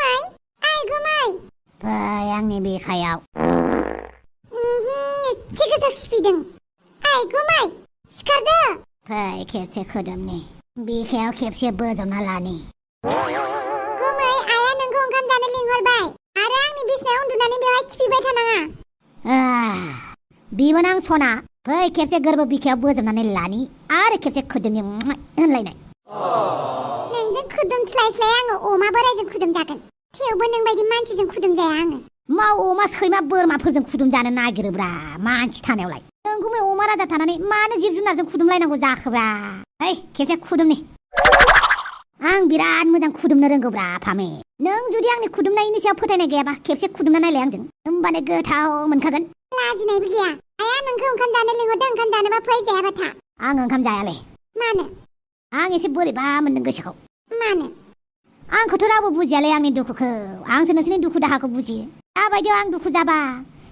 गुमै आइ गुमै फै आंनि बिखायाव एसे गोसा खिफैदों आइ गुमै सिखारदो फै खेबसे खोदोमनि बिखायाव खेबसे बोजबना लानि गुमै आइया नोंखौ ओंखाम जानो लिंहरबाय आरो आंनि बिसिनायाव उन्दुनानै बेवहाय खिफैबाय थानाङा बिबो नां सना फै खेबसे गोरबो बिखायाव बोजबनानै लानि आरो खेबसे खोदोमनि होनलायनाय नोंजों खुदुम स्लाय आङो अमा बोरायजों खुदुम जागोन थेवबो नोंबायदि मानसिजों खुदुम जाया आङो मा अमा सैमा बोरमाफोरजों खुदुम जानो नागिरोब्रा मानसि थानायावलाय नोंखौबो अमा राजा थानानै मानो जिब जुनारजों खुदुमलायनांगौ जाखोब्रा है खेबसे खुदुमनि आं बिराद मोजां खुदुमनो रोंगौब्रा फामे नों जुदि आंनि खुदुमनायनि सायाव फोथायनाय गैयाबा खेबसे खुदुमना नायलाय आंजों होमबानो गोथाव मोनखागोन लाजिनायबो गैया आइया नोंखौ ओंखाम जानो लिंहरदों ओंखाम जानोबा फै जायाबा था आं ओंखाम जायालै मानो आं एसे बोरैबा मोनदों गोसोखौ मानो आंखौथ' रावबो बुजियालै आंनि दुखुखौ आंसो नोंसोरनि दुखु दाहाखौ बुजियो दाबायदियाव आं दुखु जाबा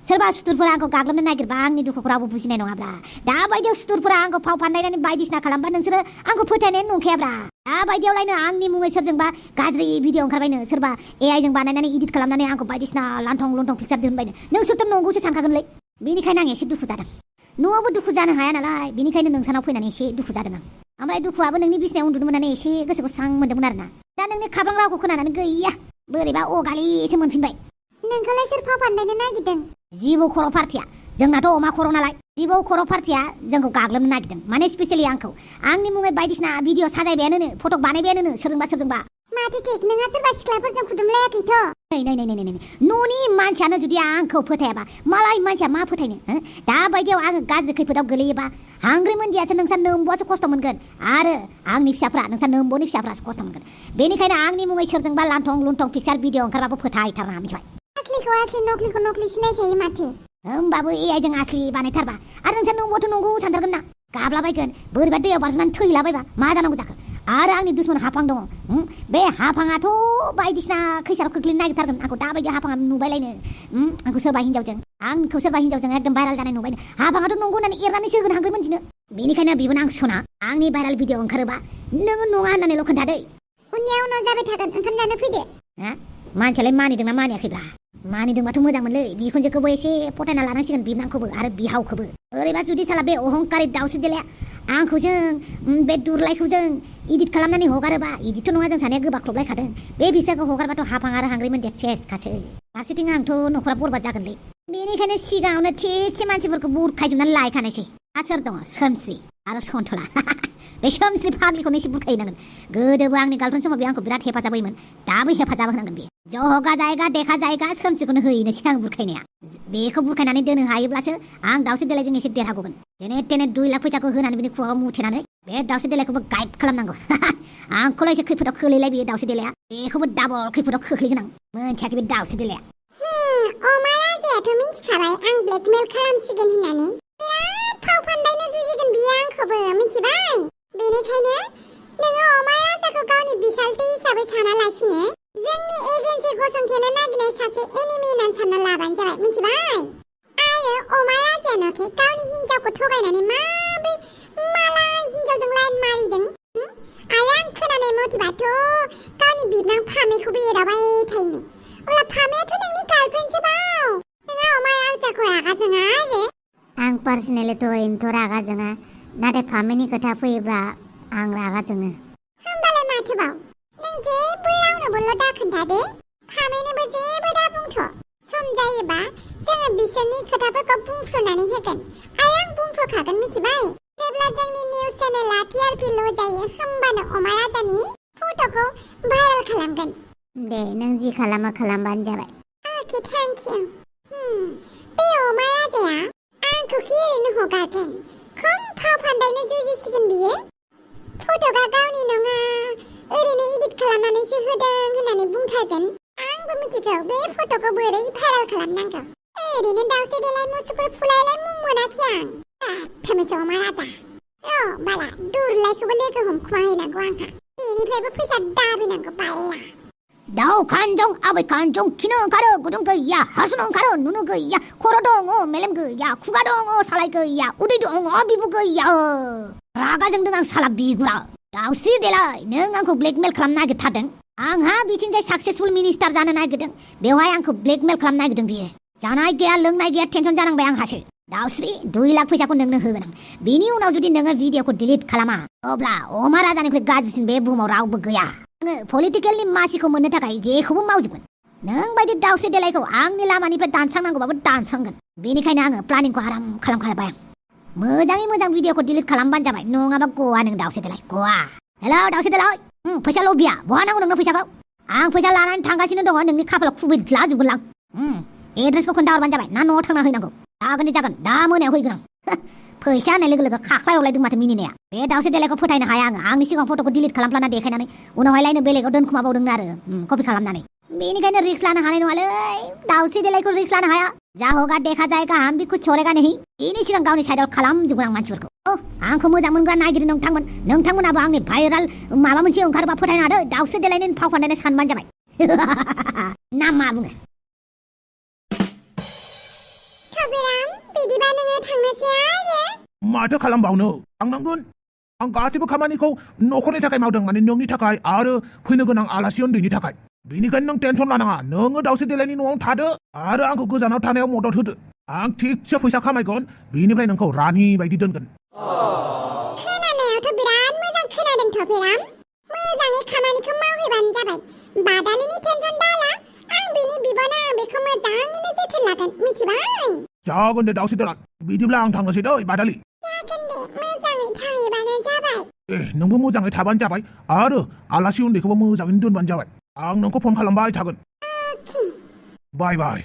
सोरबा सुथुरफोरा आंखौ गाग्लोबनो नागिरबा आंनि दुखुखौ रावबो बुजिनाय नङाब्रा दाबायदियाव सुथुरफोरा आंखौ फाव फान्दायनानै बायदिसिना खालामबा नोंसोरो आंखौ फोथायनायानो नंखायाब्रा दाबायदियावलायनो आंनि मुङै सोरजोंबा गाज्रि भिडिअ ओंखारबायनो सोरबा एआइजों बानायनानै इडिट खालामनानै आंखौ बायदिसिना लान्थं लुन्थं पिक्सार दिहुनबायनो नोंसोरथ' नंगौसो सानखागोनलै बेनिखायनो आं एसे दुखु जादों न'आवबो दुखु जानो हाया नालाय बेनिखायनो नोंसानाव फैनानै एसे दुखु जादों आं ओमफ्राय दुखुआबो नोंनि बिसिनायाव उन्दुनो मोननानै एसे गोसोखौ स्रां मोन्दोंमोन आरोना दा नोंनि खाब्रां रावखौ खोनानानै गैया बोरैबा अगालिसो मोनफिनबाय नोंखौलाय सोर फाव फान्दायनो नागिरदों जिबौ खर' पार्टिया जोंनाथ' अमा खर' नालाय जिबौ खर' पार्टिया जोंखौ गाग्लोबनो नागिरदों माने स्पेसियेलि आंखौ आंनि मुङै बायदिसिना भिडिअ साजायबायानो फटक बानायबायानो सोरजोंबा माथो थिक नोंहा सोरबा सिख्लाफोरजों खुदुमलायाखैथ' नै न'नि मानसियानो जुदि आंखौ फोथायाबा मालाय मानसिया मा फोथायनो दाबायदियाव आङो गाज्रि खैफोदाव गोलैयोबा हांग्रि मोनदियासो नोंसा नोम्ब'आसो खस्थ' मोनगोन आरो आंनि फिसाफ्रा नोंसा नोम्ब'नि फिसाफ्रासो खस्थ' मोनगोन बेनिखायनो आंनि मुङै सोरजोंबा लान्थं लुन्थं पिक्सार भिडिअ ओंखारबाबो फोथायथारनाङा मिथिबाय आसलिखौ आसलि नख्लिखौ नख्लि सिनायखायो माथो होमबाबो एआइजों आसलि बानायथारबा आरो नोंसा नंगौथ' नंगौ सानथारगोन ना गाब्लाबायगोन बोरैबा दैयाव बारजुमनानै थैलाबायबा मा जानांगौ जाखो आरो आंनि दुश्मन हाफां दङ बे हाफाङाथ' बायदिसिना खैसाराव खोख्लैनो नागिरथारगोन आंखौ दाबायदि हाफाङा नुबायलायनो आंखौ सोरबा हिनजावजों एकदम भाइराल जानाय नुबायनो हाफाङाथ' नंगौ होननानै एरनानैसो होगोन हांग्रि मोनदिनो बेनिखायनो बिबो आं सना आंनि भाइराल भिडिअ ओंखारोबा नोङो नङा होननानैल' खोन्थादै उनाव जाबाय थागोन ओंखाम जानो फैदो मानसियालाय मानिदोंना मानियाखैब्रा मानिदोंबाथ' मोजांमोनलै बिखुनजोखौबो एसे फथायना लानांसिगोन बिबनांखौबो आरो बिहावखौबो ओरैबा जुदि साला बे अहंकारि दाउस्रि देलाया आंखौ जों बे दुरलायखौ जों इडिट खालामनानै हगारोबा इडिटथ' नङा जों सानैया गोबाख्रबलायखादों बे बिसोरखौ हगारबाथ' हाफां आरो हांग्रि मोनदिया सेसखासै फारसेथिं आंथ' न'खरा बरबाद जागोनलै बेनिखायनो सिगाङावनो थिगसे मानसिफोरखौ बुरखायजोबनानै लायखानायसै सोर दङ सोमस्रि आरो सन्थला बे सोमस्रि फाग्लिखौनो एसे बुरखायनांगोन गोदोबो आंनि गार्लफ्रेन्ड समाव बे आंखौ बिराद हेफाजाब होयोमोन दाबो हेफाजाब होनांगोन बे जहगा जायगा देखा जायगा सोमस्रिखौनो होहैनोसै आं बुरखायनाया बेखौ बुरखायनानै दोननो हायोब्लासो आं दाउस्रि देलायजों एसे देरहागौगोन जेने तेने 2 लाख फैसाखौ होनानै बिनि खुगायाव मुथेनानै बे दाउस्रि देलायखौबो गाइड खालामनांगौ आंखौलाय एसे खैफोदाव खोलैलाय बेयो दाउस्रि देलाया बेखौबो डाबल खैफोदाव खोख्लैगोन आं मोनथियाखै बे दाउस्रि देलाया अमा राजायाथ' मिथिखाबाय आं ब्लेकमेल खालामसिगोन होननानै बिराद फाव फान्दायनो जुजिगोन बियो आंखौबो मिथिबाय बेनिखायनो नोङो अमा राजाखौ गावनि बिसालथि हिसाबै सानालासिनो जोंनि एजेन्सि गसंथेनो नागिरनाय सासे एनिमि होननानै सानना लाबानो जाबाय मिथिबाय आरो अमा राजायानोखि गावनि हिन्जावखौ थगायनानै माब्रै मालाय हिन्जावजों लाइन मारिदों आरो आं खोनानाय मथेबाथ' गावनि बिबनां फामेखौबो एदावबाय थायोनो अब्ला फामेयाथ' नोंनि गार्लफ्रेन्डसो बाव नोंहा अमा राजाखौ रागा जोङा आरो आं पार्सनेलिथ' ओरैनोथ' रागा जोङा नाथाय फामेनि खोथा फैयोब्ला आं रागा जोङो होमबालाय माथोबाव नों जेबो रावनोबोल' दा खोन्थादे फामेनोबो जेबो दा बुंथ' सम जायोबा जोङो बिसोरनि खोथाफोरखौ बुंफ्रुनानै होगोन आरो आं बुंफ्रुखागोन मिथिबाय जेब्ला जोंनि निउस चेनेला टिआरपि ल' जायो होमबानो अमा राजानि फट'खौ भाइरेल खालामगोन दे नों जि खालामो खालामबानो जाबाय अके थेंक इउ बे अमा राजाया आंखौ कि ओरैनो हगारगोन खम फाव फान्दायनो जुजिसिगोन बियो फट'आ गावनि नङा ओरैनो इडिट खालामनानैसो होदों होननानै बुंथारगोन आंबो मिथिगौ बे फट'खौ बोरै भाइरेल खालामनांगौ ओरैनो दाउस्रि देलाय मुसुगुर फुलायलाय मुं मोनाखै आं थोमेस अमा राजा बाला दुरलायखौबो लोगो हमखुमाहैनांगौ आंहा बेनिफ्रायबो फैसा दाबिनांगौ बाला दाउ खानजं आबै खानजं खिनो ओंखारो गुदुं गैया हासुनो ओंखारो नुनो गैया खर' दङ मेलेम गैया खुगा दङ सालाय गैया उदै दङ बिबु गैया रागा जोंदों आं साला बिगुरा दाउस्रि देलाय नों आंखौ ब्लेकमेल खालामनो नागिरथारदों आंहा बिथिंजाय साक्सेसफुल मिनिस्टार जानो नागिरदों बेवहाय आंखौ ब्लेकमेल खालामनो नागिरदों बियो जानाय गैया लोंनाय गैया टेनसन जानांबाय आंहासो दाउस्रि 2 लाख फैसाखौ नोंनो होगोन आं बिनि उनाव जुदि नोङो भिडिअखौ डिलिट खालामा अब्ला अमा राजानिख्रुइ गाज्रिसिन बे बुहुमाव रावबो गैया आङो पलिटिकेलनि मासिखौ मोननो थाखाय जेखौबो मावजोबगोन नों बायदि दाउस्रि देलायखौ आंनि लामानिफ्राय दानस्रांनांगौबाबो दानस्रांगोन बेनिखायनो आङो प्लानिंखौ आराम खालामखाबाय आं मोजाङै मोजां भिडिअखौ डिलिट खालामबानो जाबाय नङाबा गवा नों दाउस्रि देलाय गवा हेलौ दाउस्रि देलाय फैसा लबिया बहा नांगौ नोंनो फैसाखौ आं फैसा लानानै थांगासिनो दङ नोंनि खाफालाव खुबैलाजोबगोन आं एड्रेसखौ खोन्थाहरबानो जाबाय ना न'आव थांना हैनांगौ जागोन दा मोनायाव हैगोन आं फैसा होननाय लोगो लोगो खाख्लाय हरलायदों माथो मिनिनाया बे दाउस्रि देलायखौ फोथायनो हाया आङो आंनि सिगाङाव फट'खौ डिलिट खालामफ्लाना देखायनानै उनावहाय लायनो बेलेगाव दोनखुमाबावदों आरो कपि खालामनानै बेनिखायनो रिस्क लानो हानाय नङालै दाउस्रि देलायखौ रिस्क लानो हाया जा होगा देखा जाएगा हम भी कुछ छोड़ेगा नहीं बेनि सिगां गावनि साइडआव खालामजोबगोन आं मानसिफोरखौ आंखौ मोजां मोनग्रा नागिरो नोंथांमोनाबो आंनि भाइराल माबा मोनसे ओंखारबा फोथायनो हादो दाउस्रि देलायनि फाव फान्दायनाय सानबानो जाबाय ना मा बुङो थबिराम बिदिबा नोङो थांनोसै आरो माथो खालामबावनो थांनांगोन आं गासैबो खामानिखौ न'खरनि थाखाय मावदों माने नोंनि थाखाय आरो फैनो गोनां आलासि उन्दैनि थाखाय बेनिखायनो नों टेनसन लानाङा नोङो दाउस्रि देलायनि न'आव थादो आरो आंखौ गोजानाव थानायाव मदद होदो आं थिगसे फैसा खामायगोन बेनिफ्राय नोंखौ रानि बायदि दोनगोन खोनानायावथ' बिराद मोजां खोनादों थबिराम मोजाङै खामानिखौ मावहैबानो जाबाय बादालिनि टेनसन दाला आं बिनि बिबाना बेखौ मोजाङैनो जोथोन लागोन मिथिबाय जागोन दे दाउस्रि देलाय बिदिब्ला आं थांनोसै दै बादालि जागोन दे मोजाङै थाहैबानो जाबाय नोंबो मोजाङै थाबानो जाबाय आरो आलासि उन्दैखौबो मोजाङैनो दोनबानो जाबाय आं नोंखौ फन खालामबाय थागोन बाय बाय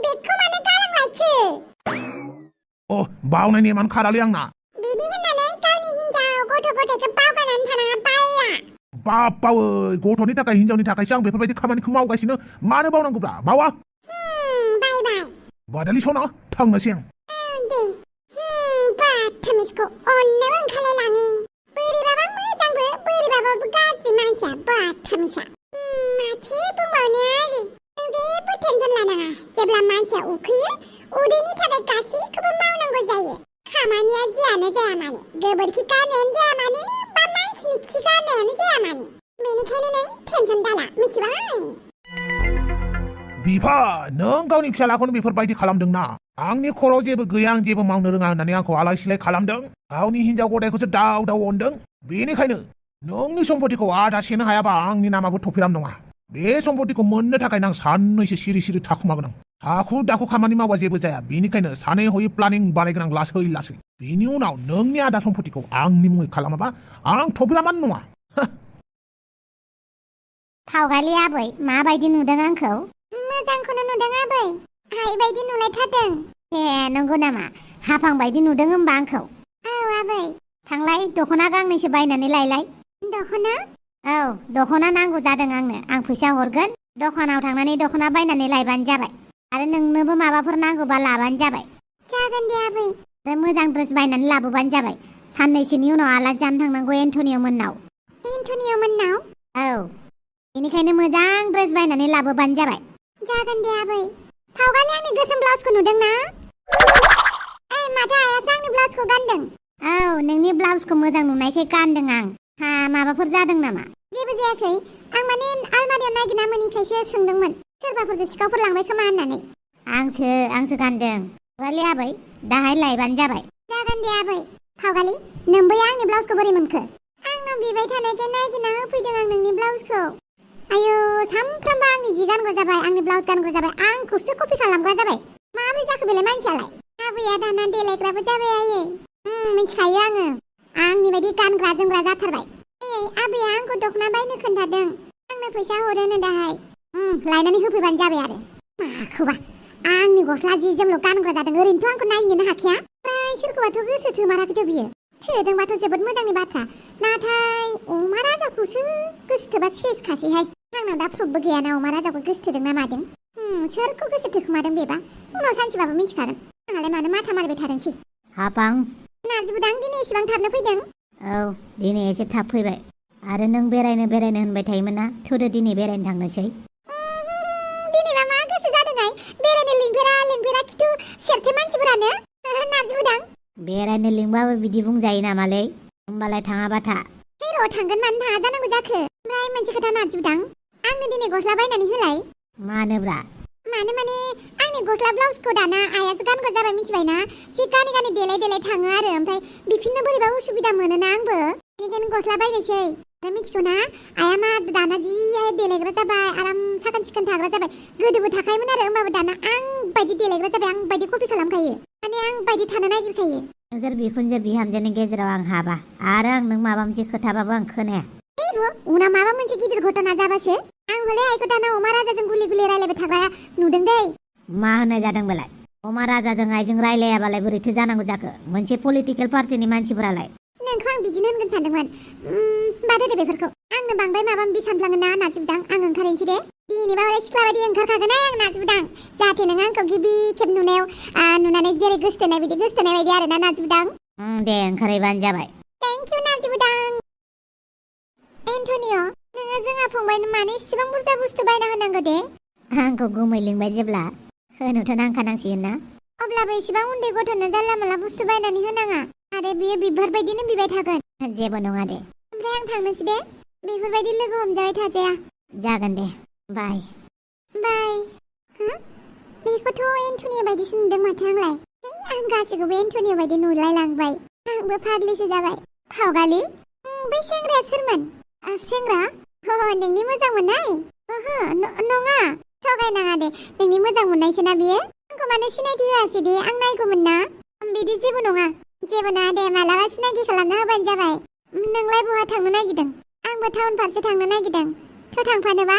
बेखौ मानो गालांलायखो बावनाय नेमानो खारालै आंना बिदि होननानै गावनि हिनजाव गथ' गथायखौ बावगारनानै थानाङा बावला बावै गथ'नि थाखाय हिनजावनि थाखायसो आं बेफोरबायदि खामानिखौ मावगासिनो मानो बावनांगौब्रा बावा बाय बाय बादालि सना थांनोसै आं दे बाथामिसखौ अननो ओंखारलायलाङो बोरैबाबा मोजांबो बोरैबाबाबो गाज्रि मानसिया बाथामिसा माथो बुंबावनो आरो नों जेबो टेनसन लानाङा जेब्ला मानसिया उखैयो उदैनि थाखाय गासैखौबो मावनांगौ जायो खामानिया जियानो जाया मानो गोबोरखि गारनायानो जाया मानो बा मानसिनि खि गारनायानो जाया मानो बेनिखायनो नों टेनसन दाला मिथिबाय बिफा नों गावनि फिसालाखौनो बेफोरबायदि खालामदोंना आंनि खर'आव जेबो गैया आं जेबो मावनो रोङा होननानै आंखौ आलाय सिलाय खालामदों गावनि हिनजाव गथायखौसो दाव अनदों बेनिखायनो नोंनि सम्पतिखौ आधा सेनो हायाबा आंनि नामाबो थफिराम नङा बे सम्पतिखौ मोननो थाखायनो आं साननैसो सिरि थाखुमागोन आं हाखु दाखु खामानि मावा जेबो जाया बेनिखायनो सानै हयै प्लानिं बानायगोन आं लासै बेनि उनाव नोंनि आधा सम्पतिखौ आंनि मुङै खालामाबा आं थफिरामानो नङा फावगालि आबै माबायदि नुदों आंखौ मोजांखौनो नुदों आबै आइ बायदि नुलायथारदों नंगौ नामा हाफां बायदि नुदों होमबा आंखौ औ आबै थांलाय दख'ना गांनैसो बायनानै लायलाय दख'ना औ दख'ना नांगौ जादों आंनो आं फैसा हरगोन दखानाव थांनानै दख'ना बायनानै लायबानो जाबाय आरो नोंनोबो माबाफोर नांगौबा लाबानो जाबाय जागोन दे आबै आरो मोजां ड्रेस बायनानै लाबोबानो जाबाय साननैसोनि उनाव आलासि जानो थांनांगौ एन्टनिय मोननाव औ बेनिखायनो मोजां ड्रेस बायनानै लाबोबानो जाबाय जागोन दे आबै फावगालि आंनि गोसोम ब्लाउसखौ नुदों ना माथो आयासो आंनि ब्लाउसखौ गानदों औ नोंनि ब्लाउसखौ मोजां नुनायखाय गानदों आं माबाफोर जादों नामा जेबो जायाखै आं माने आलमारियाव नागिरना मोनिखायसो सोंदोंमोन सोरबाफोरसो सिखावफोर लांबाय खोमा होननानै आंसो गानदों फावगालि आबै दाहाय लायबानो जाबाय जागोन दे आबै फावगालि नोंबोया आंनि ब्लाउसखौ बोरै मोनखो आंनाव बिबाय थानायखाय नागिरना होफैदों आं नोंनि ब्लाउसखौ आयौ सामफ्रामबो आंनि जि गानग्रा जाबाय आंनि ब्लाउस गानग्रा जाबाय आंखौसो कपि खालामग्रा जाबाय माबोरै जाखो बेलाय मानसियालाय आबैया दाना देलायग्राबो जाबाय आयै मिथिखायो आङो आंनि बायदि गानग्रा जोमग्रा जाथारबाय आबैया आंखौ दख'ना बायनो खोन्थादों आंनो फैसा हरोनो दाहाय लायनानै होफैबानो जाबाय आरो माखौबा आंनि गस्ला जि जोमल' गानग्रा जादों ओरैनोथ' आंखौ नायनोनो हाखाया ओमफ्राय सोरखौबाथ' गोसो थोमाराखैथ' बियो थोदोंबाथ' जोबोद मोजांनि बाथ्रा नाथाय अमा राजाखौसो गोसो थोबा सेसखासैहाय आंनाव दा प्रुफबो गैयाना अमा राजाखौ गोसो थोदों ना मादों सोरखौ गोसो थोखोमादों बेबा उनाव सानसेबाबो मिथिखागोन आंहालाय मानो माथा मारिबाय थादोंसै हाफां नाजिबुदां दिनै एसेबां थाबनो फैदों औ दिनै एसे थाब फैबाय आरो नों बेरायनो होनबाय थायोमोन ना थोदो दिनै बेरायनो थांनोसै दिनैबा मा गोसो जादोंहाय बेरायनो लिंफेरा खिथु सेरथे मानसिफोरानो नाजिबुदां बेरायनो लिंबाबो बिदि बुंजायो नामालै होमबालाय थाङाबा था र' थांगोन मानो थाङा जानांगौ जाखो ओमफ्राय मोनसे खोथा नाजुदां आंनो दिनै गस्ला बायनानै होलाय मानोब्रा मानो माने आंनि गस्ला ब्लाउसखौ दाना आइयासो गानग्रा जाबाय मिथिबायना जि गानै गानै देलाय देलाय थाङो आरो ओमफ्राय बिफिननो बोरैबा उसुबिदा मोनोना आंबो बेनिखायनो गस्ला बायनोसै आरो मिथिगौना आइया मा दाना जि देलायग्रा जाबाय आराम साखोन सिखोन थाग्रा जाबाय गोदोबो थाखायोमोन आरो होमबाबो दाना आं बायदि देलायग्रा जाबाय आं बायदि कपि खालामखायो माने आं बायदि थानो नागिरखायो नोंसोर बिखुनजो बिहामजोनि गेजेराव आं हाबा आरो आं नों माबा मोनसे खोथाबाबो आं खोनाया उनाव माबा मोनसे गिदिर घटना जाबासो आं हले आइखौ दाना अमा राजाजों गुलि गुलि रायलायबाय थाग्राया नुदों दै मा होननाय जादों बेलाय अमा राजाजों आइजों रायलायाबालाय बोरैथो जानांगौ जाखो मोनसे पलिटिकेल पार्टिनि मानसिफोरालाय नोंखौ आं बिदिनो होनगोन सानदोंमोन बादो दे बेफोरखौ आंनो बांद्राय माबा माबि सानफ्लाङो ना नाजुबदां आं ओंखारनोसै दे दिनैबा हले सिख्ला बायदि ओंखारखागोन आं नाजुबदां जाहाथे नों आंखौ गिबि खेब नुनानै जेरै गोसथोनाय बायदि आरोना नाजुबदां दे ओंखारहैबानो जाबाय थेंक इउ नाजुबदां एन्टनिय' नोङो जोंहा फंबायनो मानो इसेबां बुरजा बुस्थु बायना होनांगौ दे आंखौ गुमै लिंबाय जेब्ला होनोथ' नांखानांसिगोन ना अब्लाबो इसेबां उन्दै गथ'नो जानला मानला बुस्थु बायनानै होनाङा आरो बियो बिबारबायदिनो बिबाय थागोन जेबो नङा दे ओमफ्राय आं थांनोसै दे बेफोरबायदि लोगो हमजाबाय थाजाया जागोन दे बाय बेखौथ' एन्टनिय बायदिसो नुदों माथो आंलाय आं गासैखौबो एन्टनिय बायदि नुलायलांबाय आंबो फाग्लिसो जाबाय फावगालि बै सेंग्राया सोरमोन सेंग्रा नोंनि मोजां मोननाय ओहो नङा थगायनाङा दे नोंनि मोजां मोननायसो ना बियो आंखौ मानो सिनायथि होआसै दे आं नायगौमोन ना बिदि जेबो नङा दे मालाबा सिनायथि खालामना होबानो जाबाय नोंलाय बहा थांनो नागिरदों आंबो टाउन फारसे थांनो नागिरदों थ' थांफानोबा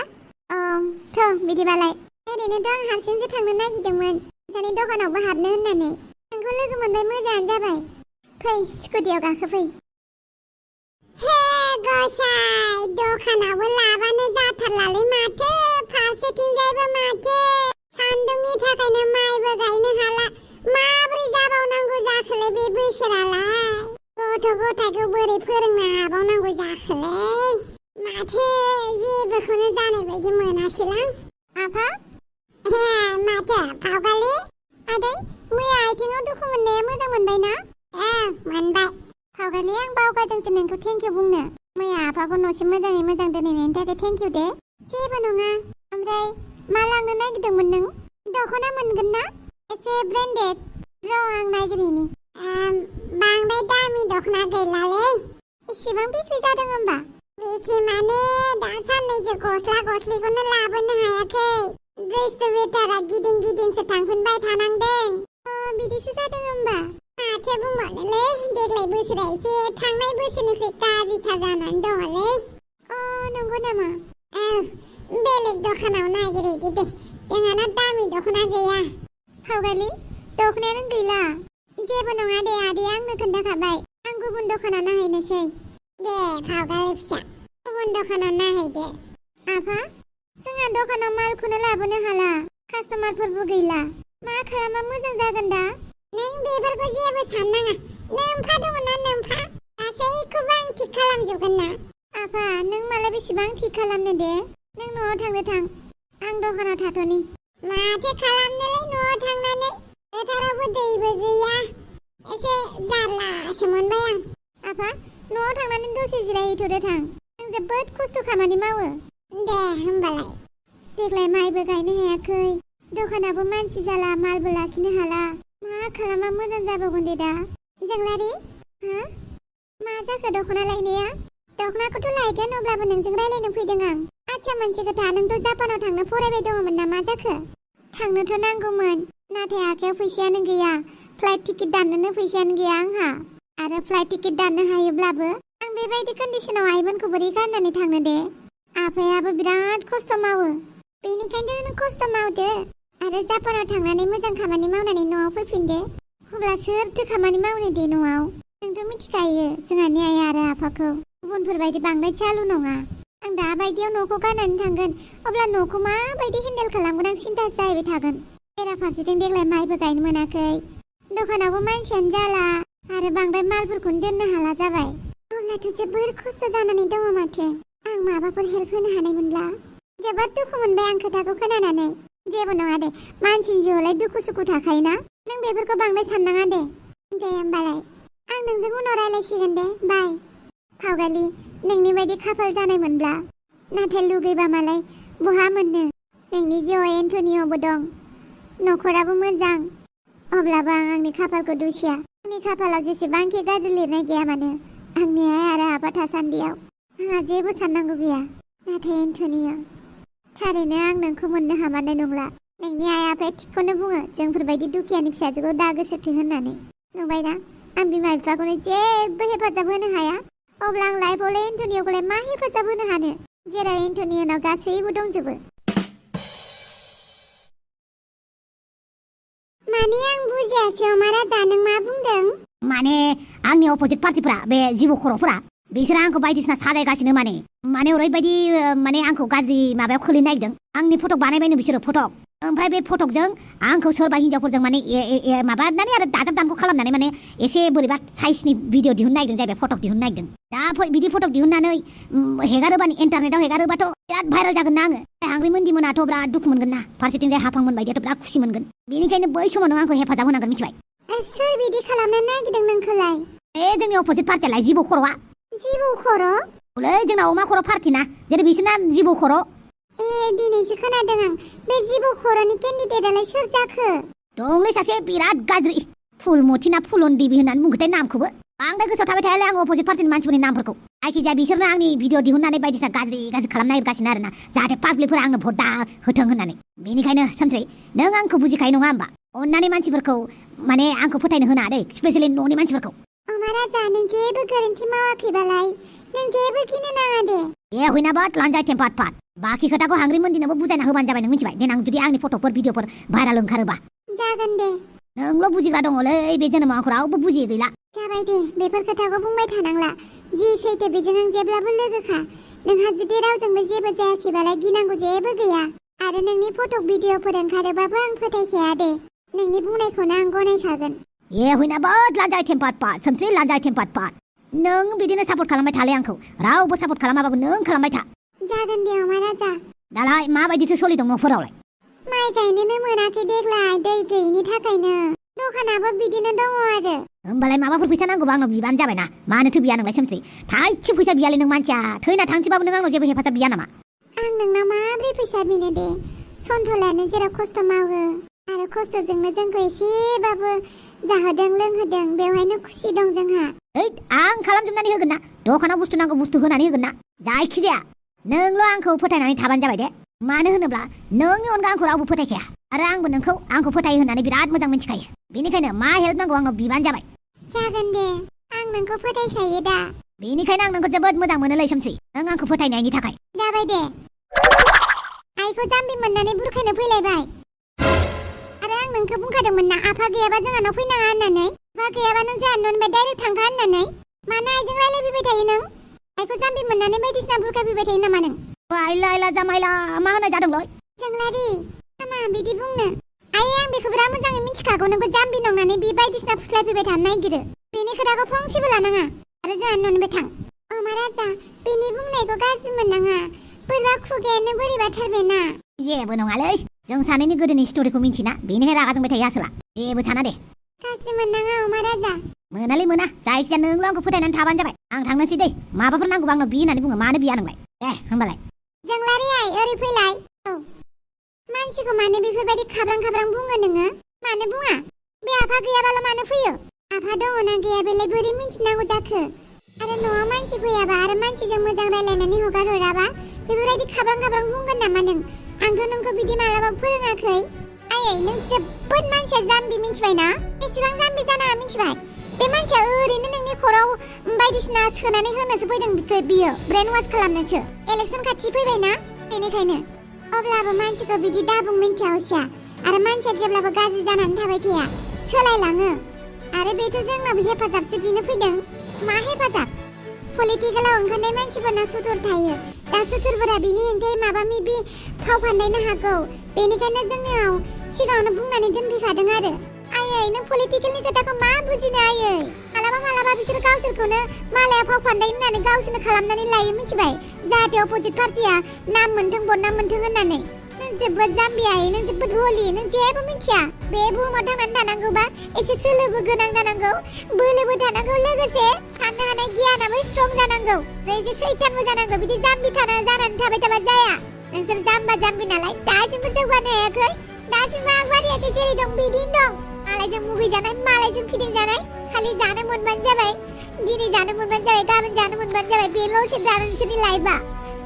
थ' बिदिबालाय ओरैनोथ' आं हारसिंसो थांनो नागिरदोंमोन जानि दखानावबो हाबनो होननानै नोंखौ लोगो मोनबाय मोजाङानो जाबाय फै स्कुटियाव गाखोफै हे गसाय दखानावबो लाबानो जाथारलालै माथो फारसेथिंजायबो माथो सान्दुंनि थाखायनो माइबो गायनो हाला माबोरै जाबावनांगौ जाखोलै बे बोसोरालाय गथ' गथायखौ बोरै फोरोंनो हाबावनांगौ जाखोलै माथो जेबोखौनो जानाय बायदि मोनासैलां आफा माथो फावगालि आदै मैया आथिङाव दुखु मोननाया मोजां मोनबाय ना मोनबाय फावगालि आं बावगारदोंसो नोंखौ थेंकिउ बुंनो मैया आफाखौ न'सिम मोजाङै मोजां दोनहैनायनि थाखाय थेंकिउ दे जेबो नङा ओमफ्राय मा लांनो नागिरदोंमोन नों दख'ना मोनगोन ना एसे ब्रेन्डेड र' आं नायगिरिनि बांद्राय दामि दख'ना गैलालै इसेबां बिक्रि जादों होमबा बिक्रि माने दा साननैसो गस्ला गस्लिखौनो लाबोनो हायाखै ड्रेस गिदिंसो थांफिनबाय थानांदों बिदिसो जादों होमबा माथो बुंबावनोलै देग्लाय बोसोरा एसे थांनाय बोसोरनिफ्राय गाज्रिथार जानानै दङलै नंगौ नामा बेलेग दखानाव नागिरहैदो दे जोंहाना दामि दख'ना गैया फावगालि दख'नायानो गैला जेबो नङा दे आदैया आंनो खोन्थाखाबाय आं गुबुन दखानाव नायहैनोसै दे फावगालि फिसा गुबुन दखानाव नायहैदो आफा जोंहा दखानाव मालखौनो लाबोनो हाला कास्टमारफोरबो गैला मा खालामबा मोजां जागोन दा नों बेफोरखौ जेबो साननाङा नोमफा दङना नोमफा गासैखौबो आं थिग खालामजोबगोन ना आफा नों मालाय बेसेबां थिग खालामनो दे नों न'आव थांनो थां आं दखानाव थाथ'नि माथो खालामनोलै न'आव थांनानै फोथारावबो दैबो गैया एसे जारलासो मोनबाय आं आफा न'आव थांनानै दसे जिरायहैथ'दो थां आं जोबोद खस्थ' खामानि मावो दे होमबालाय देग्लाय माइबो गायनो हायाखै दखानाबो मानसि जाला मालबो लाखिनो हाला मा खालामबा मोजां जाबावगोन दे दा जोंलारि मा जाखो दख'ना लायनाया दख'नाखौथ' लायगोन अब्लाबो नोंजों रायलायनो फैदों आं आच्छा मोनसे खोथा नोंथ' जापानाव थांनो फरायबाय दङमोन ना मा जाखो थांनोथ' नांगौमोन नाथाय आखायाव फैसायानो गैया फ्लाइट टिकेट दाननोनो फैसायानो गैया आंहा आरो फ्लाइट टिकेट दाननो हायोब्लाबो आं बेबायदि कन्डिशनाव आइमोनखौ बोरै गारनानै थांनो दे आफायाबो बिराद खस्थ' मावो बेनिखायनो नों खस्थ' मावदो आरो जापानाव थांनानै मोजां खामानि मावनानै न'आव फैफिनदो अब्ला सोरथो खामानि मावनो दे न'आव नोंथ' मिथिखायो जोंहानि आइ आरो आफाखौ गुबुनफोरबायदि बांद्राय चालु नङा आं दा बायदियाव न'खौ गारनानै थांगोन अब्ला न'खौ माबायदि हेन्डेल खालामगोन आं सिन्था जाहैबाय थागोन बेराफारसेथिं देग्लाय माइबो गायनो मोनाखै दखानावबो मानसियानो जाला आरो बांद्राय मालफोरखौनो दोननो हाला जाबाय अब्लाथ' जोबोर खस्थ' जानानै दङ माथो आं माबाफोर हेल्प होनो हानायमोनब्ला जोबोद दुखु मोनबाय आं खोथाखौ खोनानानै जेबो नङा दे मानसिनि जिउआवलाय दुखु सुखु थाखायोना नों बेफोरखौ बांद्राय साननाङा दे होमबालाय आं नोंजों उनाव रायलायसिगोन दे बाय फावगालि नोंनि बायदि खाफाल जानायमोनब्ला नाथाय लुगैबा मालाय बहा मोननो नोंनि जिउआव एन्टनिअ'बो दं नखराबो मोजां अब्लाबो आं आंनि खाफालखौ दुसिया आंनि खाफालाव जेसेबांखि गाज्रि लिरनाय गैया मानो आंनि आइ आरो आफा थासान्दियाव आंहा जेबो साननांगौ गैया नाथाय एन्टनिअ थारैनो आं नोंखौ मोननो हामारनाय नंला नोंनि आइ आफाया थिगखौनो बुङो जोंफोरबायदि दुखियानि फिसाजोखौ दा गोसोथो होननानै नुबायना आं बिमा बिफाखौनो जेबो हेफाजाब होनो हाया अब्ला आं लाइफआवलाय एन्टनिअखौलाय मा हेफाजाब होनो हानो जेराव एन्टनिअनाव गासैबो दंजोबो माने आं बुजियासै अमा राजा नों मा बुंदों माने आंनि अपोजिट पार्टिफोरा बे जिबौ खर'फोरा बिसोरो आंखौ बायदिसिना साजायगासिनो माने ओरैबायदि माने आंखौ गाज्रि माबायाव खोलैनो नागिरदों आंनि फटक बानायबायनो बिसोरो फटक ओमफ्राय बे फटकजों आंखौ सोरबा हिन्जावफोरजों माने माबानानै आरो दाजाब दानख' खालामनानै माने एसे बोरैबा साइजनि भिडिअ दिहुननो नागिरदों जाहैबाय फटक दिहुननो नागिरदों दा बिदि फटक दिहुननानै हेगारोबानो इन्टारनेटाव हेगारोबाथ' बिराद भाइरेल जागोन ना आङो हांग्रिमोनदि मोनाथ' बिराद दुखु मोनगोन ना फारसेथिंजाय हाफांमोन बायदियाथ' बिराद खुसि मोनगोन बेनिखायनो बै समाव नों आंखौ हेफाजाब होनांगोन मिथिबाय सोर बिदि खालामनो नागिरदों नोंखौलाय जोंनि अपोजिट पार्टियालाय जिबौ खर'आ जिबौ खर' हलै जोंना अमा खर' पार्टि ना जेरै बिसोरना जिबौ खर' दिनैसो खोनादों आं बे जिबौ खर'नि केन्डिडेटआलाय सोर जाखो दंलै सासे बिराद गाज्रि फुलमति ना फुलन देबि होननानै बुंखोथाय नामखौबो बांद्राय गोसोआव थाबाय थायालै आं अपोजिट पार्टिनि मानसिफोरनि नामफोरखौ जायखिजाया बिसोरनो आंनि भिडिअ दिहुननानै बायदिसिना गाज्रि खालामनो नागिरगासिनो आरोना जाहाथे पाब्लिकफोरा आंनो भट दा होथों होननानै बेनिखायनो सोमस्रि नों आंखौ बुजिखायो नङा होमबा अन्नानै मानसिफोरखौ माने आंखौ फोथायनो होना दे स्पेसियेलि न'नि मानसिफोरखौ अमा राजा नों जेबो गोरोन्थि मावाखैबालाय नों जेबो गिनो नाङा दे हयनाबा लान्जाय टेम्पार्ड पार्ट बाखि खोथाखौ हांग्रिमोनदिनोबो बुजायना होबानो जाबाय नों मिथिबाय देनां जुदि आंनि फट'फोर भिडिअफोर भाइराल ओंखारोबा जागोन दे नोंल' बुजिग्रा दङलै बे जोनोमाव आंखौ रावबो बुजियै गैला जाबाय दे बेफोर खोथाखौ बुंबाय थानांला जि सैथो बेजों आं जेब्लाबो लोगोखा नोंहा जुदि रावजोंबो जेबो जायाखैबालाय गिनांगौ जेबो गैया आरो नोंनि फटक भिडिअफोर ओंखारोबाबो आं फोथायखाया दे नोंनि बुंनायखौनो आं गनायखागोन हयनाबा लान्जाय tempered part Somsri लान्जाय tempered part नों बिदिनो सापर्ट खालामबाय थालै आंखौ रावबो सापर्ट खालामाबाबो नों खालामबाय था जागोन दे अमा राजा दालाय माबायदिसो सोलिदों न'फोरावलाय माइ गायनोनो मोनाखै देग्लाय दै गैयिनि थाखायनो दखानाबो बिदिनो दङ आरो होमबालाय माबाफोर फैसा नांगौबा आंनाव बिबानो जाबायना मानोथो बिया नोंलाय सोमस्रि थाइसे फैसा बियालै नों मानसिया थैना थांसैबाबो नों आंनाव जेबो हेफाजाब बिया नामा आं नोंनाव माब्रै फैसा बिनो दे सन्थलायानो जेराव खस्थ' मावो आरो खस्थ'जोंनो जोंखौ एसेबाबो जाहोदों लोंहोदों बेवहायनो खुसि दं जोंहा आं खालामजोबनानै होगोन ना दखानाव बुस्थु नांगौ बुस्थु होनानै होगोन ना जायखिजाया नोंल' आंखौ फोथायनानै थाबानो जाबाय दे मानो होनोब्ला नोंनि अनगा आंखौ रावबो फोथायखाया आरो आंबो नोंखौ आंखौ फोथायो होननानै बिराद मोजां मिथिखायो बेनिखायनो मा हेल्प नांगौ आंनाव बिबानो जाबाय जागोन दे आं नोंखौ फोथायखायो दा बेनिखायनो आं नोंखौ जोबोद मोजां मोनोलै सोमस्रि नों आंखौ फोथायनायनि थाखाय जाबाय दे आइखौ जाम्बि मोननानै बुरखायनो फैलायबाय आरो आं नोंखौ बुंखादोंमोन ना आफा गैयाबा जोंहानाव फैनाङा होननानै आफा गैयाबा नों जोंहा न'निफ्राय डाइरेक्ट थांखा होननानै मानो आइजों रायलायफैबाय थायो नों आइखौ जाम्बि मोननानै बायदिसिना बुरखायफैबाय थायो नामा नों आइला जामाइला मा होनाय जादोंलै जोंलारि हामा बिदि बुंनो आइ आं बेखौ बिराद मोजाङै मिथिखागौ नोंखौ जाम्बि नंनानै बे बायदिसिना फुस्लायफैबाय थानो नागिरो बेनि खोथाखौ फंसेबो लानाङा आरो जोंहा न'निफ्राय थां अमा राजा बेनि बुंनायखौ गाज्रि मोननाङा बोरैबा खुगायानो बोरैबाथारबायना जेबो नङालै जों सानैनि गोदोनि स्ट'रिखौ मिन्थिना बेनिखाय रागा जोंबाय थायो आसोला जेबो साना दे गाज्रि मोननाङा अमा राजा मोनालै मोना जायखिजाया नोंल' आंखौ फोथायनानै थाबानो जाबाय आं थांनोसै दै माबाफोर नांगौबा आंनाव बि होननानै बुङो मानो बिया नोंलाय दे होमबालाय जोंलारि आइ ओरै फैलाय औ मानसिखौ मानो बेफोरबायदि खाब्रां बुङो नोङो मानो बुङा बे आफा गैयाबाल' मानो फैयो आफा दङना गैया बेलाय बोरै मिन्थिनांगौ जाखो आरो न'आव मानसि फैयाबा आरो मानसिजों मोजां रायलायनानै हगार हराबा बेफोरबायदि खाब्रां बुंगोन नामा नों आंथ' नोंखौ बिदि मालाबाबो फोरोङाखै आयै नों जोबोद मानसिया जाम्बि मिन्थिबायना एसेबां जाम्बि जानाङा मिन्थिबाय बे मानसिया ओरैनो नोंनि खर'आव बायदिसिना सोनानै होनोसो फैदों बियो ब्रेन वाश खालामनोसो इलेक्सन खाथि फैबायना बेनिखायनो अब्लाबो मानसिखौ बिदि दाबुं मिन्थिया हसिया आरो मानसिया जेब्लाबो गाज्रि जानानै थाबाय थाया सोलायलाङो आरो बेथ' जोंनाव हेफाजाबसो बिनो फैदों मा हेफाजाब पलिटिकेलाव ओंखारनाय मानसिफोरना सुथुर थायो दा सुथुरफोरा बिनि हेंथायै माबा माबि फाव फान्दायनो हागौ बेनिखायनो जोंनियाव सिगाङावनो बुंनानै दोनफैखादों आरो आयै नों पलिटिकेलनि खोथाखौ मा बुजिनो आयै मालाबा बिसोर गावसोरखौनो मालाया फाव फान्दाय होननानै गावसोरनो खालामनानै लायो मिथिबाय जाहाथे अपोजिट पार्टिया नाम मोन्थों बदनाम मोन्थों होननानै नों जोबोद जाम्बियायै नों जोबोद हलि नों जेबो मिथिया बे बुहुमाव थांनानै थानांगौबा एसे सोलोबो गोनां जानांगौ बोलोबो थानांगौ लोगोसे साननो हानाय गियानाबो स्ट्रं जानांगौ एसे सैथानबो जानांगौ बिदि जाम्बि जानानै थाबाय थाबा जाया नोंसोर जाम्बा जाम्बि नालाय दासिमबो जौगानो हायाखै दासिमबो आगबारियाखै जेरै दं बिदिनो दं मालायजों मुगैजानाय मालायजों फिदिंजानाय खालि जानो मोनबानो जाबाय दिनै जानो मोनबानो जाबाय गाबोन जानो मोनबानो जाबाय बेल'सो जानो नोंसोरनि लाइफआ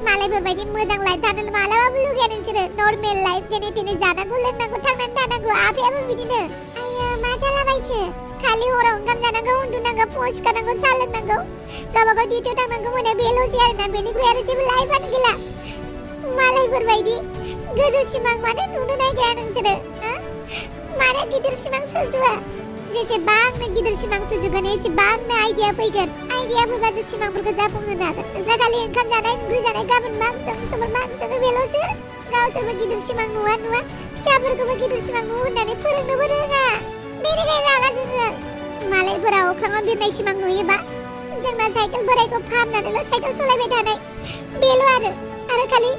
मालायफोरबायदि मोजां लाइफ थानो मालाबाबो लुगैया नोंसोरो नर्मेल लाइफ जेने तेने जानांगौ लोंनांगौ थांनानै थानांगौ आफायाबो बिदिनो आयो मा जालाबायखो खालि हराव ओंखाम जानांगौ उन्दुनांगौ फुङाव सिखारनांगौ साहा लोंनांगौ गावबागाव डिउटियाव थांनांगौ मोनायाव बेल'सै आरोना बेनिख्रुइ आरो जेबो लाइफआनो गैला मालायफोरबायदि गोजौ सिमां मानो नुनो नागिरा नोंसोरो मानो गिदिर सिमां सुजुआ जेसेबांनो गिदिर सिमां सुजुगोन एसेबांनो आइडिया फैगोन आइडिया फैबासो सिमांफोरखौ जाफुंहोनो हागोन नोंस्रा खालि ओंखाम जानाय ओंख्रि जानाय गाबोन मा सङो समफोर मा सङो बेल'सो गावसोरबो गिदिर सिमां नुवा फिसाफोरखौबो गिदिर सिमां नु होननानै फोरोंनोबो रोङा बेनिखायनो रागा जोङो मालायफोरा अख्राङाव बिरनाय सिमां नुयोबा जोंना साइकेल बोरायखौ फाहामनानैल' साइकेल सलायबाय थानाय बेल' आरो खालि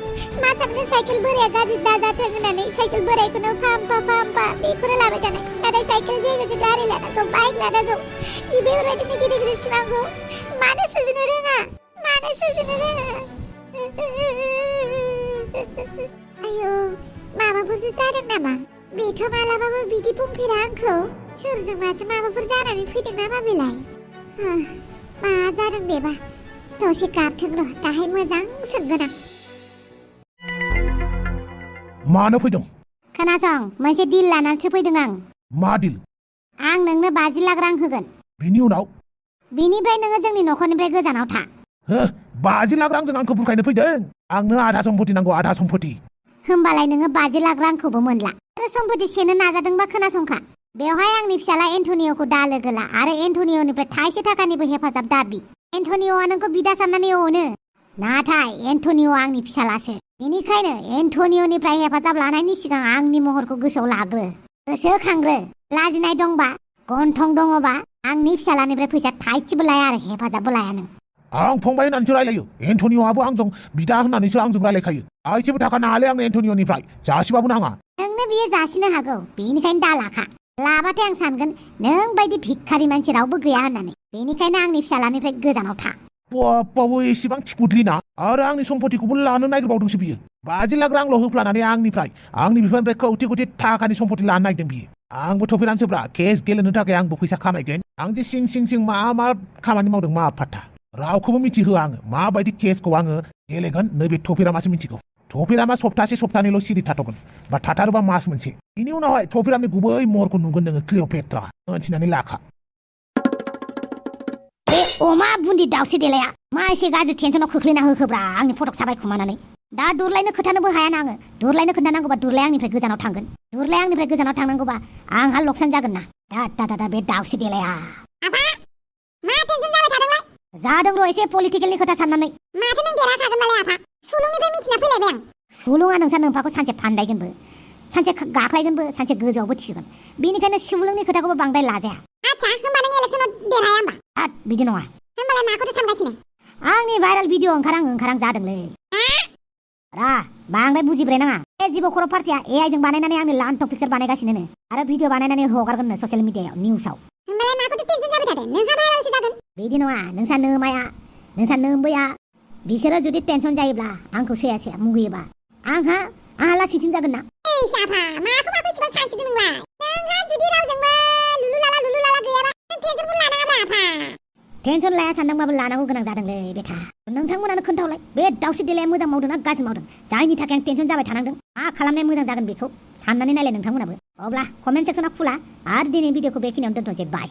मा सानगोन साइकेल बोराया गाज्रि दाजाथों होननानै साइकेल बोरायखौनो फाहामफा बेखौनो लाबाय थानाय नाथाय साइकेल जायगायाव गारि लानांगौ बाइक लानांगौ बेफोरबायदिनो गिदिर गिदिर सिमांखौ मानो सुजुनो रोङा आयौ माबाफोरसो जादों नामा बेथ' मालाबाबो बिदि बुंफेरा आंखौ सोरजों माजों माबाफोर जानानै फैदों नामा बेलाय मा जादों बेबा दसे गाबथों र' दाहाय मोजां सोंगोन आं मानो फैदों खोनासं मोनसे डिल लानानैसो फैदों आं मा डिल आं नोंनो 50 लाख रां होगोन बिनि उनाव बिनिफ्राय नोङो जोंनि न'खरनिफ्राय गोजानाव था 50 लाख रांजों आंखौ बुरखायनो फैदों आंनो आधा सम्पति नांगौ आधा सम्पति होमबालाय नोङो 50 लाख रांखौबो मोनला आरो सम्पति सेनो नाजादोंबा खोनासंखा बेवहाय आंनि फिसाला एन्टनिय'खौ दा लोगो ला आरो एन्टनिय'निफ्राय थाइसे थाखानिबो हेफाजाब दाबि एन्टनिय'आ नोंखौ बिदा साननानै अनो नाथाय एन्टनिय'आ आंनि फिसालासो बेनिखायनो एन्टनिय'निफ्राय हेफाजाब लानायनि सिगां आंनि महरखौ गोसोआव लाग्रो गोसोखांग्रो लाजिनाय दंबा गन्थं दङबा आंनि फिसालानिफ्राय फैसा थाइसेबो लाया आरो हेफाजाबबो लाया नों आं फंबाय होननानैसो रायलायो एन्टनिय'आबो आंजों बिदा होननानैसो आंजों रायलायखायो थाइसेबो थाखा नाङालै आंनो एन्टनिय'निफ्राय जासिबाबो नाङा नोंनो बियो जासिनो हागौ बेनिखायनो दा लाखा लाबाथाय आं सानगोन नों बायदि भिखारि मानसि रावबो गैया होननानै बेनिखायनो आंनि फिसालानिफ्राय गोजानाव था बाबो एसेबां थिखुद्रिना आरो आंनि सम्पतिखौबो लानो नागिरबावदोंसो बियो 50 लाख रांल' होफ्लानानै आंनि बिफानिफ्राय कौटि थाखानि सम्पति लानो नागिरदों बियो आंबो थफेरानसोब्रा केस गेलेनो थाखाय आंबो फैसा खामायगोन आं जे सिं मा खामानि मावदों मा फात्ता रावखौबो मिथिहोआ आङो माबायदि केसखौ आङो गेलेगोन नैबे थफेरामासो मिथिगौ थफेरामा सप्तानैल' सिरि थाथ'गोन बा थाथारोबा मास मोनसे बिनि उनावहाय थफेरामनि गुबै महरखौ नुगोन नोङो क्लिअपेट्रा मिथिनानै लाखा बे अमा बुन्दि दाउसे देलाया मा एसे गाज्रि टेनसनाव खोख्लैना होखोब्रा आंनि फटक साबाय खुमानानै दा दुरलायनो खोथानोबो हायाना आङो दुरलायनो खोन्थानांगौबा दुरलाय आंनिफ्राय गोजानाव थांगोन दुरलाय आंनिफ्राय गोजानाव थांनांगौबा आंहा लकसान जागोन ना दा बे दाउसे देलाया मा टेनसन जाबाय थादोंलाय जादों र' एसे पलिटिकेलनि खोथा साननानै माथो नों देरहाखागोन नालाय आफा सुलुंनिफ्राय मिथिना फैलायबाय आं सुलुङा नोंसा नोम्फाखौ सानसे फानदायगोनबो सानसे गाख्लायगोनबो सानसे गोजौआवबो थिखोगोन बेनिखायनो सुलुंनि खोथाखौबो बांद्राय लाजाया आच्छा होमबा नों इलेक्सनाव देरहाया होमबा बिदि नङा होमबालाय माखौथो सानगासिनो आंनि भाइरेल भिडिअ ओंखारां जादोंलै बांद्राय बुजिब्राय नाङा बे जिब' खर' पार्टिया AI जों बानायनानै आंनि लान्थं पिक्सार बानायगासिनो आरो भिडिअ बानायनानै हगारगोन ससियेल मिडियायाव निउसाव होमबालाय माखौथो टेनसन जाबाय थादों नोंहा भाइरेलसो जागोन बिदि नङा नोंसा नोम्बैया बिसोरो जुदि टेनसन जायोब्ला आंखौ सैया मुगैयोबा आंहा लासिंसिं जागोन ना साफा माखौ इसेबां सानसिदों नोंलाय नोंहा जुदि रावजोंबो लुलु लाला गैयाबा नों टेनसनखौ लानाङाब्रा आफा टेनसन लाया सानदोंबाबो लानांगौ गोनां जादोंलै बेथा नोंथांमोनानो खोन्थावलाय बे दाउसे देलाया मोजां मावदों ना गाज्रि मावदों जायनि थाखाय आं टेनसन जाबाय थानांदों मा खालामनाया मोजां जागोन बेखौ साननानै नायलाय नोंथांमोनाबो अब्ला कमेन्ट सेक्सना खुला आरो दिनै भिडिअखौ बेखिनियावनो दोनथ'नोसै बाय